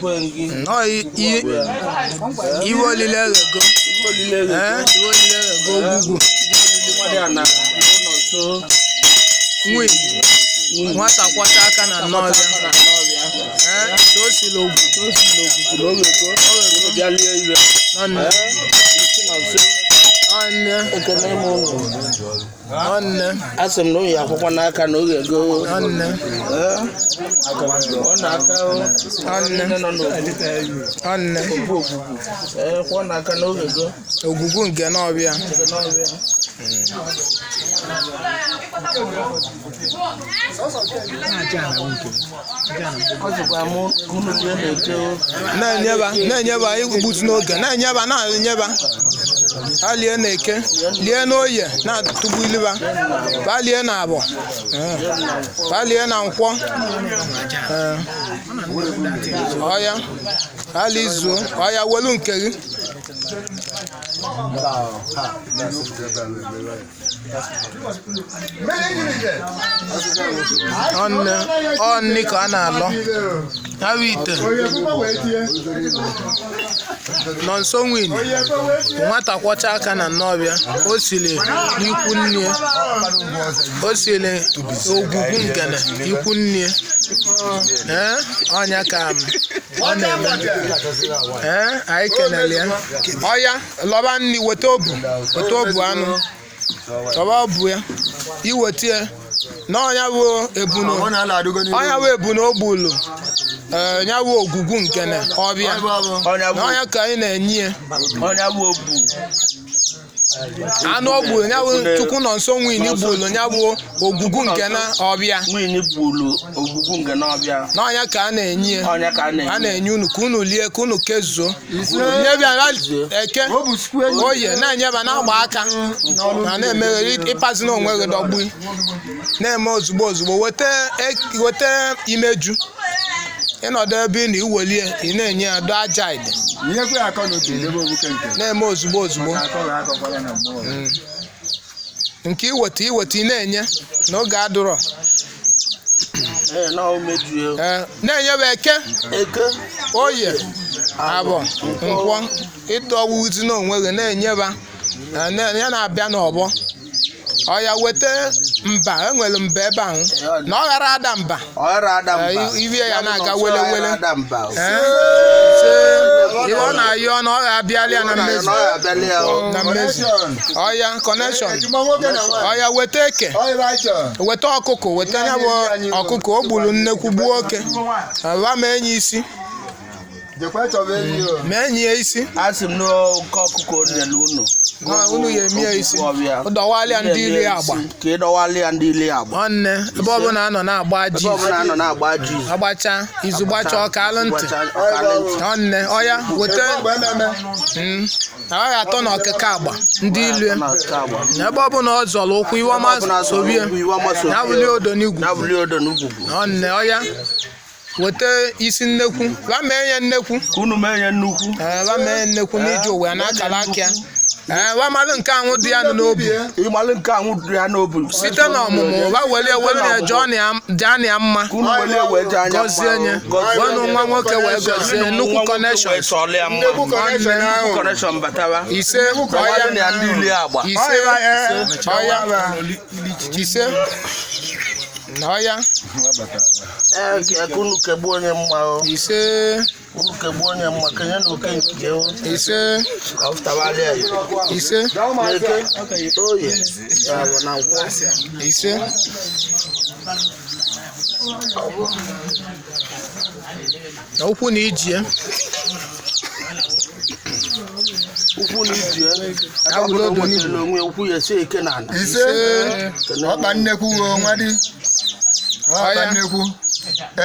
Nnọọ iwe olile eghego. Ee, iwe olile eghego ogwugwu. Nwunye nwata kwọcha aka na nnọọbịa. Ee, ka o siri ogwu. Nọnne. Nọnne. Nọnne. Asị m na oyi akwụkwọ n'aka na oge ego. Nọnne. Ọ na-aka Nọnne. nọ n'ogwu. Nọnne. Ee, kwọ n'aka na oge ego. Ogwugwu nke n'ọbịa. Ọ sịkwa mụ unu bie na-eke o. Na-enyeba na-enyeba igbutu n'oge na-enyeba na-enyeba ha lie na eke lie n'oye na-atụgbu iliba ba lie na abọ. Ee. Ba lie na nkwọ. Ee. Ọya ha lizuo ọya welu nke gị. Ọnne ọnne ka a na-alọ ha bụ ite nọ nso nwunye nwata kwọcha aka na nnọbịa o siri n'ikwu nne o siri ogwugwu nkene ikwu nne. Ee, ọnya ka m ọ na-eme. Ee, anyị kenele ya. Ọya lọba nri weta obu, weta obu anụ, lọba obu ya iweta ya na ọnya bụ ebunu, ọnya bụ ebunu ogbulu. Ee, ya bụ ogwugwu nkene ọbịa Ọnya na bụ ọnya ka anyị na-enye ya. Ọnya bụ obu. Anụ ọ gburu ya bụ chukwu nọ nso nwunye gburu ya bụ ogwugwu nke na ọbịa. Nwunye gburu ogwugwu nke n'ọbịa. N'ọnya ka a na-enye ya. Ọnya ka a A na-enye. na-enye unu ka unu lie ka unu kezuo nyebịa eke oye na-enyeba na-agba aka na na-emeghere ịpazi na onwe gị dọgbu na-eme ozugbo ozugbo weta weta imeju ịnọdụ ebe ị na iwelie ị na-enye ya dọ aja ide na-eme ozugbo ozugbo nke iweta iweta ị na-enye n'oge adụrọ. Ee, na o mejue. Ee, na-enyebe eke Eke oye abọ nkwọ ịdọwuzi n'onwe gị na-enyeba ya na-abịa n'ọgbọ ọya weta mba enwere mba ebe ahụ na ọ ghara ada mba. Ọ ghara ada mba. Ee, iwie ya na-aga Ya bụ na wele ọ wele. ghara ada mba o. Ee, se ihe ọ na-ayọ na ọ ga-abịalị ya na mmezu Na ọ ga-abịalị ya o. na mmezu ọya kọnekshọn ọya weta eke weta ọkụkọ weta ya bụ ọkụkọ o gburu nnekwu gbuo oke wa ma enyi isi ma enyi ya isi. Asị m na oke ọkụkọ o nyere unu. Na unu ya emi ya isi. Ọbịa. Dọwalịa ndị ili agba. Ka ị dọwalịa ndị ili agba. Nwanne ebe ọbụla a nọ na-agba ji Ebe ọbụla a nọ na-agba ji. agbacha izu gbacha ọka alụ ntị. Ọkalụ ntị. Nwanne ọya weta agaghị atọ na ọkịka agba ndị ilu Na ọkịka agba. na ebe ọbụla ọ zọrọ ụkwụ iwe ọma sobie Iwe ọma sobie. ya bulie odo n'igwu. Na bulie odo n'ugwugwu. Nwanne ọya weta isi nnekwu ba mee ya nnekwu. Ka unu mee ya nnukwu. Ee, ba mee ya nnekwu n'iji ụwa ya na akara aka ya. Ee, ba malụ nke anwụ dị ya nụ n'obi. Ịmalụ nke anwụ dị ya n'obi. Site n'ọmụmụ ba welie welu ya jọọ na ya jaa na ya mma. Ka unu welie wee jee anya Gọzie nye mma o. Gọzie gwanụ nwa nwoke wee gọzie nnukwu Wee kọnekshọn. sọọlụ ya mma. Nnukwu kọnekshọn batawa. Ise Dọwalị ọya na ndị ili agba. ise ọya ise na ọya. Ee, ka unu kegbuo onye mma o. Ise. Unu kegbuo onye mma kenye na oke nke o. Ise. Ka ọ fụtawalị ya. Ise. Eke, oye, ya bụ na nkwọ. Ise. Na okwu na ijie. Ukwu na ijie. Ya bụrụ Ebe ọ odo bụla o n'igwe. nwetara onwe ya, ukwu ya esi eke na ala. Ise ọkpa nnekwu o nwadị ọkpa Ọya. nnekwu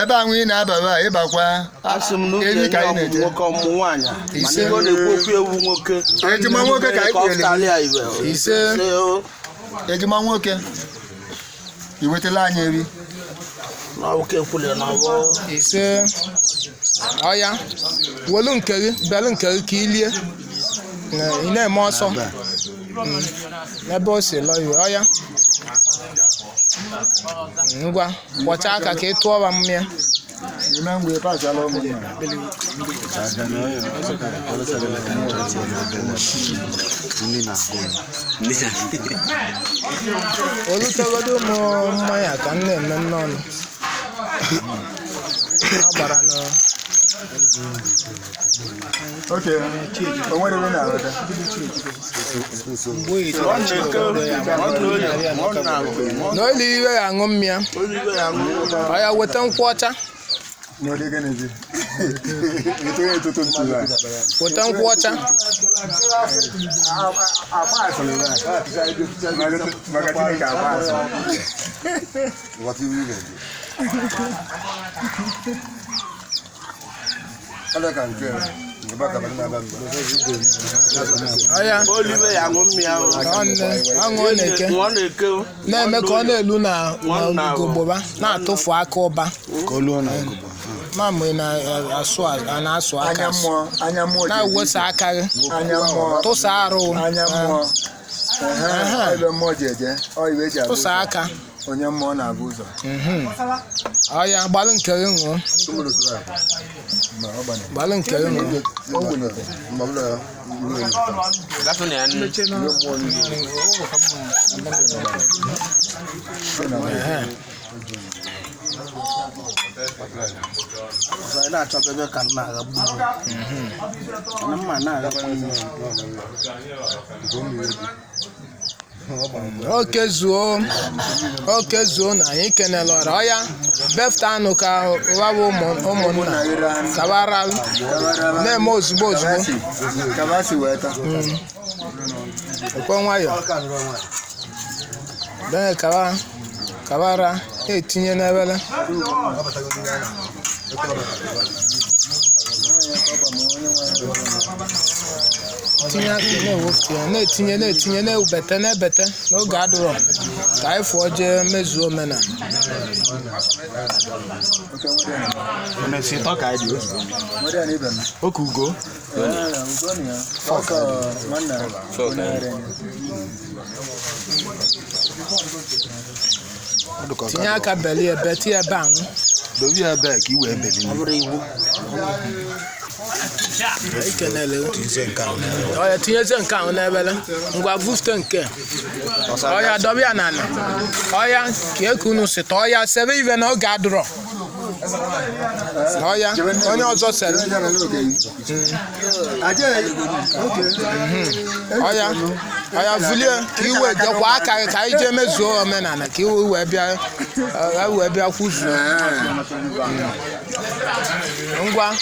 ebe ahụ ị na-ababa ịbakwa. Asị m na uche Eri ka nye anyị ọmụmụ na-eje. nwoke ọmụmụ nwaanyị a. Mana Ise. ihe ọ na-ekwu okwu ewu nwoke. Ejima nwoke ka anyị Ka ọ kele. fụtalị ya ibe o. Ise. Ise o. Ejima nwoke i wetala anyị eri. Na ọ bụ ka ekwuli na ọ bụ. Ise ọya welu nke gị belu nke gị ka i lie. Ị na-eme ọsọ. N'ebe o si lọ iwe ọya ngwa kwọcha aka ka ị tụọ ba mmịa. N'ime ngwa pasala ụmụnna. Olutegodo ụmụ mmanya ka m na-eme n'ọnụ a gbara na Oke, o nwere ebe na-aghọta. Na olu iwe ya aṅụ mmịa ọ ya weta nkwụ ọcha. N'ụdị gịnịzi? Etoghị etoto ntuli a. Weta nkwụ ọcha. Akpa asịrị ya. Maka Chineke akpa asịrị. Ọya. Olive ya aṅụ mmiri ahụ. Nwanne, aṅụ ọ na-eke. Ọ na-eke o. Na-eme ka ọ na-elu na na ugogboba na-atụfu aka ụba ma mgbe na-asụ a na-asụ aka Anya asụ. mmụọ, anya mmụọ ji Na-ewesa aka gị. Anya mmụọ. Tụsa arụ. Anya mmụọ. Ehe, ebe mmụọ ji eje, ọ iwe eji abụ Tụsa ụzọ. aka. Onye mmụọ na-abụ ụzọ. Ọya, gbalụ nke gị ṅụọ. Gbalụ nke gị ṅụọ. Gafe na ya nnu. Ehe. Ọzọ anyị na-achọba ebe ka mma aghagbu m. Mana mma na-aghagbu m. Oke zuo, oke zuo na anyị kenele ọra. Ọya, befta anụ ka wawa ụmụnna kabara na-eme ozugbo ozugbo. Kabasi wee taa. Ekwe nwayọ bee kaba kabara na-etinye n'ebele. Tinye aka na-ewepụta ya, na-etinye, na-etinye, na-ebete, na-ebete n'oge adịrọ ka anyị fụọ jee mezuo omenala. Nwere ya n'ibe m. Oke ugo. Ee, ugo na ya. Ọkọ nwanna onye ere ya. Tinye aka belie bete ya ebe ahụ. Dobe ya ebe a ka i wee beli. Ọ bụrụ iwu. Ekenele. Ọya, tinyezie nke ahụ n'ebele. Ngwa, vufte nke. Ọya, dọba ya n'ala. Ọya, ka eke unu si tọọ ya sebe ibe na oge adụrọ. Ọya, onye ọzọ sere. Ọya, ọya, vulie ka iwe jekwa aka gị ka anyị jee mezuo omenala ka iwe wee bịa, wee bịa kwuzuo. Ngwa,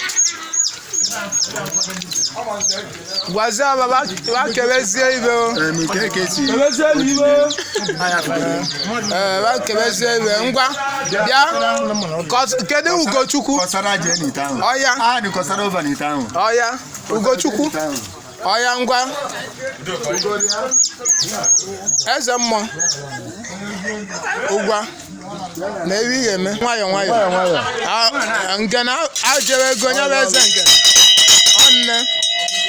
gwazie baba ba kebezie ibe o. Ee, ba kebezie ibe. Ngwa, bịa. Kedu Ugochukwu? Kọsara jee n'ite ahụ. Ọya. A dị kọsara ova n'ite ahụ. Ọya, Ugochukwu. Ọya, ngwa, eze mmụọ ụgwa na ewi ga-eme nwayọ nwayọ. Ngene ajere ego nya bụ eze ngene ọnne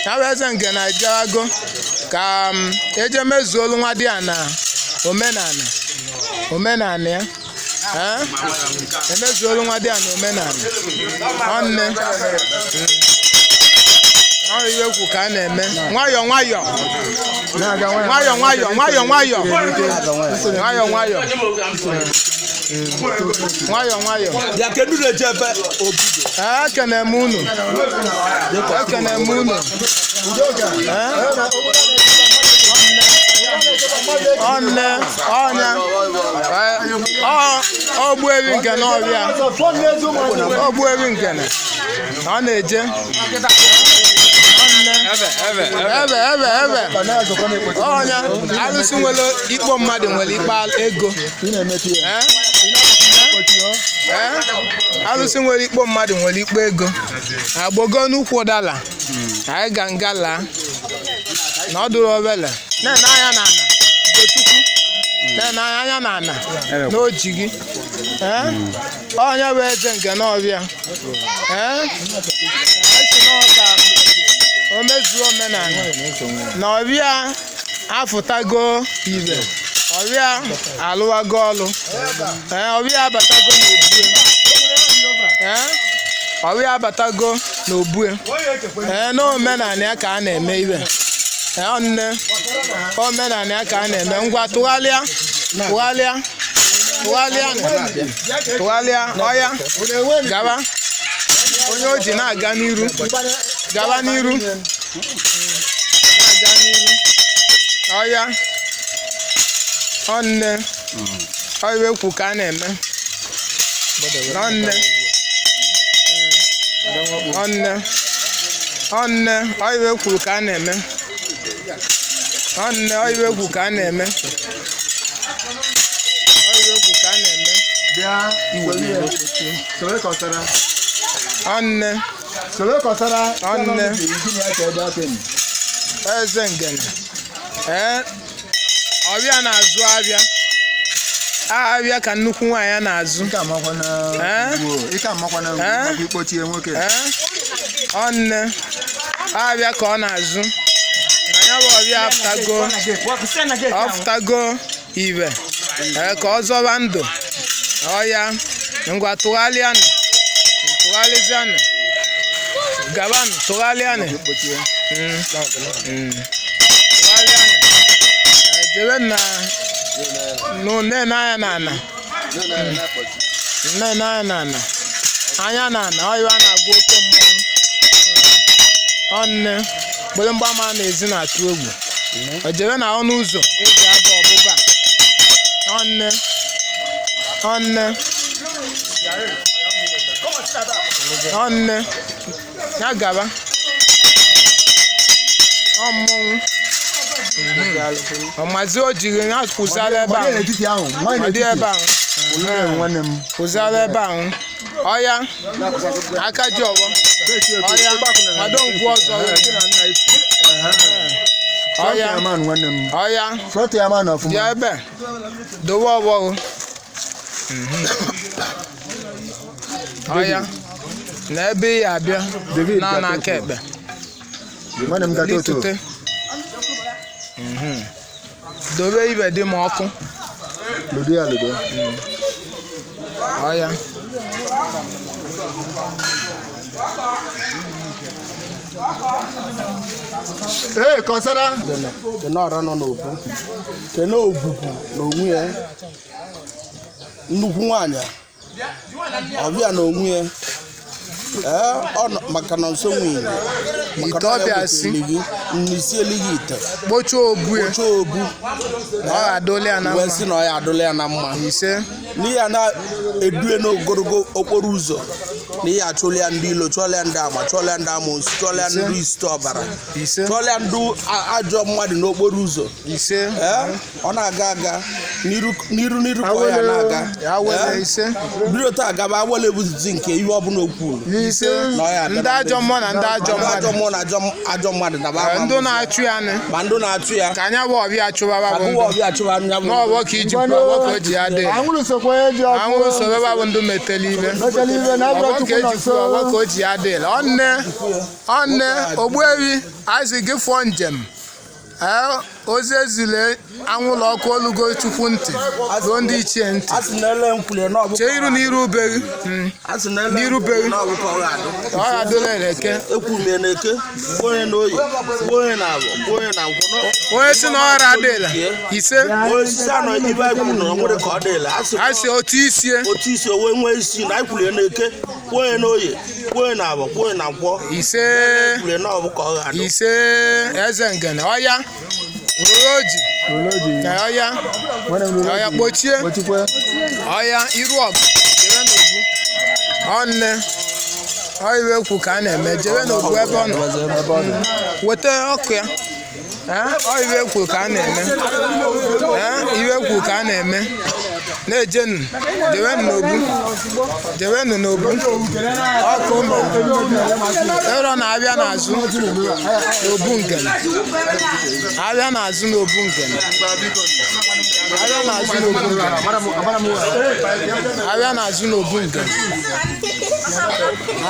ya bụ eze ngene ejewago ka m, eje mezuolu nwa di ya na omenala omenala ya. Eh? Emezuolu nwa di ya na omenala ọnne. Ọ iwe kwu ka a na-eme nwayọ nwayọ nwayọ nwayọ nwayọ nwayọ nwayọ nwayọ nwayọ nwayọ. Ya kedu na-eje ebe obido? Ee, ekene m unu, ekene m unu. Ee? Ọnne ọnya. Ee, ogbuewi nke na ọbịa ogbuewi nke na ọ na-eje. Ọnne ebe ebe ebe ọnya alụsị nwere ikpo mmadụ nwere ikpe ego. Ee? Ee? Alụsị nwere ikpo mmadụ nwere ikpo ego agbogo n'ukwu ụdala anyị ga nga laa na ọ dụrụ obele na-ene anya n'ala. Ugochukwu na-ene anya n'ala n'oji gị. Ee? Onye bụ eze nke n'ọbịa. Ee? Esi n'ọka o mezuo omenala na ọbịa afụtago ibe ọbịa alụwago ọlụ. Ee, ọbịa abatago n'obi. Ee? Ọbịa abatago n'obue. Ee, n'omenala ya ka a na-eme ibe. Ee, ọ nne, omenala ya ka a na-eme. Ngwa, tụgharịa, tụgharịa, tụgharịa, tụgharịa. Ọya, gaba. Onye o ji na-aga n'iru, gaba n'iru, na-aga n'iru. Ọya, ọnne, ọya ekwu ka a na-eme. Ọnne, ọnne, ọnne, ọya ekwu ka a na-eme. Ọnne, ọya ekwu ka a na-eme. Ọya ekwu ka a na-eme. Ọnne. Ọnne. Eze Ngene. Ee, ọbịa na-azụ abịa, abịa ka nnukwu nwaanyị na-azụ. Ee? Ee? Ee, ọnne, abịa ka ọ na-azụ na ya bụ ọbịa apụtago, ọfụtago ibe. Ee, ka ọ zọba ndụ. Ọya, ngwa, tụgharịanụ, tụgharịzianụ, gabanụ, tụgharịanụ. Tụgharịanụ. Ee, jebe na nne anya na ana, nne anya na ana, anya na ana. Ọyịwa na-agwa oke mmọnwụ. Ọnne, mgbịrịmgba ma na-ezi na-atụ egwu. O jebe na ọnụ ụzọ eji aba ọbụba. Ọnne, ọnne, ọnne, ya gaba. Ọ mmọnwụ ọmazi o jiri ya kwụsara ebe ahụ. Ọ dị ebe ahụ, kwụsara ebe ahụ. Ọya, aka ji ọgbọ. Ọya, kwado nkwụ ọzọ. Ọya, ọya, bịa ebe dowe ọgbọghọ. Ọya, na ebe ị ya abịa na n'aka ekpe litute. Dobe ibe dị m ọkụ. Ọya. Ee, kọsara. Kene ọra nọ n'obu, kene ogwugwu n'onwe ya, nnukwu nwaanyị ọbịa n'onwe ya. Ee, ọ nọ maka na nso nwunye maka Ite na ọ ya ọbịa si. wetara gị nnisi gị ite. Kpochaa obu ya. Kpochaa obu. Ọ ga-adụla ya na wee mma. sị na ọ ya adụla ya na mma. Ise. N'ihi ya na-edue n'ogologo okporo ụzọ, n'ihi achụla ya ndị ilo, chụọla ya ndị agba, chụọla ya ndị amoosu, chụọla ya ndị isi ọbara, Ise. chụọla ya ndị ajọ mmadụ n'okporo ụzọ. Ise. Ee, ọ na-aga aga n'iru n'iru n'iru ka ọ ya na-aga. Ya wele. Ee, Ise. bido taa gaba, awele ebuzizi nke ihe ọbụla o kwuru Ise. na ọ ya abịa Ndị na ajọ mmụọ na ndị ajọ ndị ajọ mmadụ. mmụọ na ajọ mmadụ na ba Ee, ama ndị mbụ. na-achụ ya nị. Ma ndị na-achụ ya. Ka anya bụ ọbịa chụbaba ka bụ gụwa ndụ ọbịa chụwa anya bụ n'ọgbọ ka iji kwuo ọgbọ ka o ji ya dị. Anwụrụ sokwa eji ọkụ. Anwụrụ sobeba bụ ndụ metele ibe. Metele ibe na abụrụ Ọgbọ ka Chukwu nọ eji nso. kwuo ọgbọ ka o ji ya dị. Ọnne, ọnne, ogbuewi azị gị fụọ njem. Ee, ozi ezile anwụrụ ọkụ olugo Chukwu ntị, ruo ndị ichie ntị. A sị na ele nkwule na ọbụ. Chee iru n'iru ube gị. A sị na ele N'iru be gị. na ọbụ ka ọ ga-adụ. Ọ ga-adụla eleke. Ekwu m ya na eke, gbuo onye na oyi, gbuo onye na abọ, gbuo onye na nkwụ. Onye si na ọra adịla. Ise. Onye osisi anọ ibe anyị kwuru na o nwere ka ọ dịla a sị. A sị otu isie. Otu isi onwe nwee isi na anyị kwuru ya na eke, gbuo onye na oyi, gbuo onye na abọ, gbuo onye na nkwọ. Ise. Kwuru ya na ọbụ ka ọ ga-adụ. Ise. Eze Ngene, ọya, ruru oji. Na ọya, ọya, kpochie. Ọya, iru ọgụ, jebe n'obu. Ọnne, ọiwe ekwu ka a na-eme. Jebe n'obu ebe ọ nọ, weta ọkụ ya. Ee, ọiwe ekwu ka a na-eme. Ee, iwe ekwu ka a na-eme. Na-ejenu, jebenụ n'obu, jebenụ n'obu. Ọkụ ịrọ na-abịa n'azụ n'obu Ngene, abịa n'azụ n'obu Ngene, abịa n'azụ n'obu Ngene, abịa n'azụ n'obu Ngene,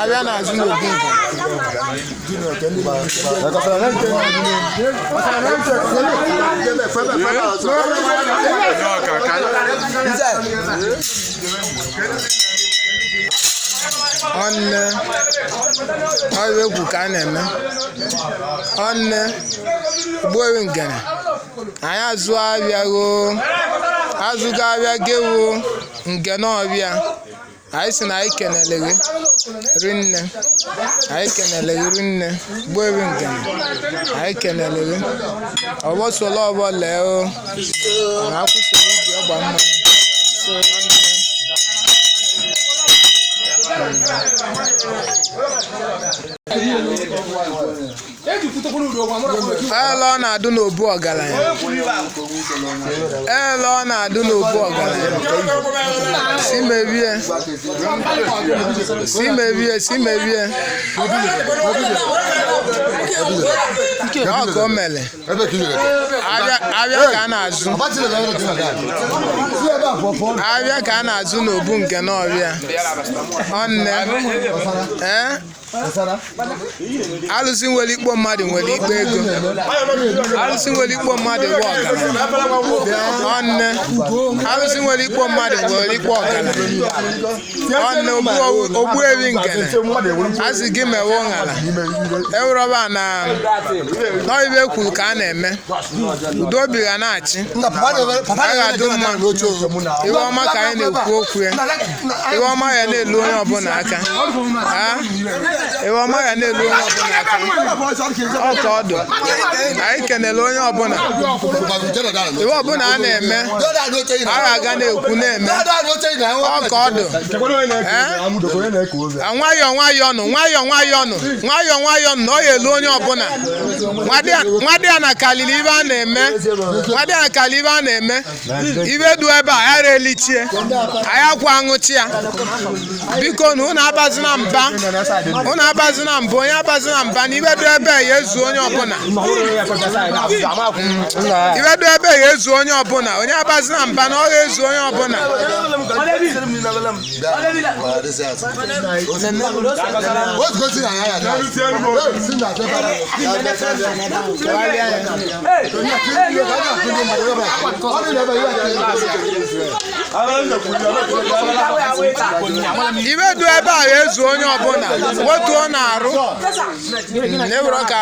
abịa n'azụ n'obu Ngene. Nze. Ọnne ọrụ egwu ka a na-eme. Ọnne Ogbuewi Ngene, anyị azụ abịago, azụgo abịa gewo Ngene ọbịa. Anyị sị na anyị kenele gị rinne, anyị kenele gị rinne. Ogbuewi Ngene, anyị kenele gị. Ọgbọ solo ọgbọ lee o na akwụsịrị iji ọgba mmanụ. Ele ọ na-adụ n'obu ọgaranya, ele ọ na-adụ n'obu ọgaranya. Si mebie, si mebie, si mebie. Ọ ka o mere. Abịa, abịa ka a na-azụ, abịa ka a na-azụ n'obu nke n'ọbịa. Ọnne ee, alụsị nwere ikpo mmadụ nwere ikpe ego. Alụsị nwere ikpo mmadụ bụ ọgaranya. Ọnne alụsị nwere ikpo mmadụ nwere ikpo ọgaranya. Ọnne Ogbuewi Ngene, asị gị mewe ụṅara ewurọba na nọibe kwuru ka a na-eme. Udo obi ga na-achị, a ga-adụ mma. Iwe ọma ka anyị na-ekwu okwu ya. Iwe ọma ya na-elu onye ọbụla aka. Ha? Iwe ọma ya na-elu onye ọbụla aka. Ọ ka ọdụ anyị kenele onye ọbụla. Iwe ọbụla a na-eme, a ga-aga na-ekwu na-eme. Ọ ka ọdụ. Ee? Nwayọọ nwayọọ nụ, nwayọọ nwayọọ nụ, nwayọọ nwayọọ nụ, na ọ ya elu onye ọbụla. Nwadị a na kalili ibe a na-eme, nwadị a na kalili ibe a na-eme. Ibe du ebe a yara elichie anyị akwa aṅụchi ya. Biko na unu abazina mba, unu abazina mba, onye abazina mba na ibe du ebe a ya ezu onye ọbụla. Ibe du ebe ya ezu onye ọbụla. Onye abazina mba na ọ ga-ezu onye ọbụla. Ibe du ebe a ya ezu onye ọbụla. Wetuo na-arụ n'ewuro ka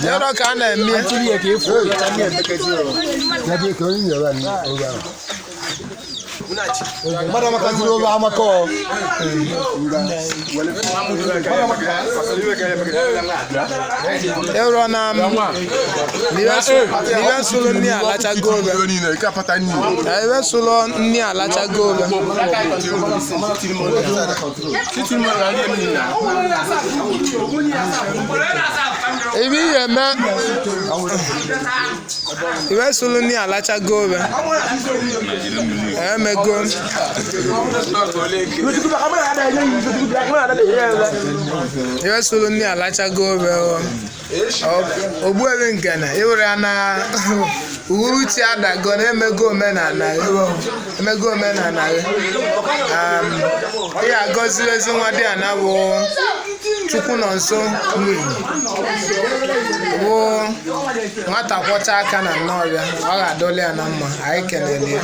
n'ewuro ka a na-eme. Ewuro na n'ibe sụlụ nni alachago obe. Ibe sụlụ nni alachago obe. Ibe ihe eme, ibe sụlụ nni alachago obe. Emego. Ibe sụlụ nni alachago obe o. Ogbuewi Ngene, ịwụrụ ya na uhuruchi adago na emego omenala gị, emego omenala gị. Ị agọziri ezi nwa dị ana bụ Chukwu nọ nso nwunye bụ nwata kwọcha aka na nnọọbịa. Ọ ga-adọli ya na mma. Anyị kelele ya.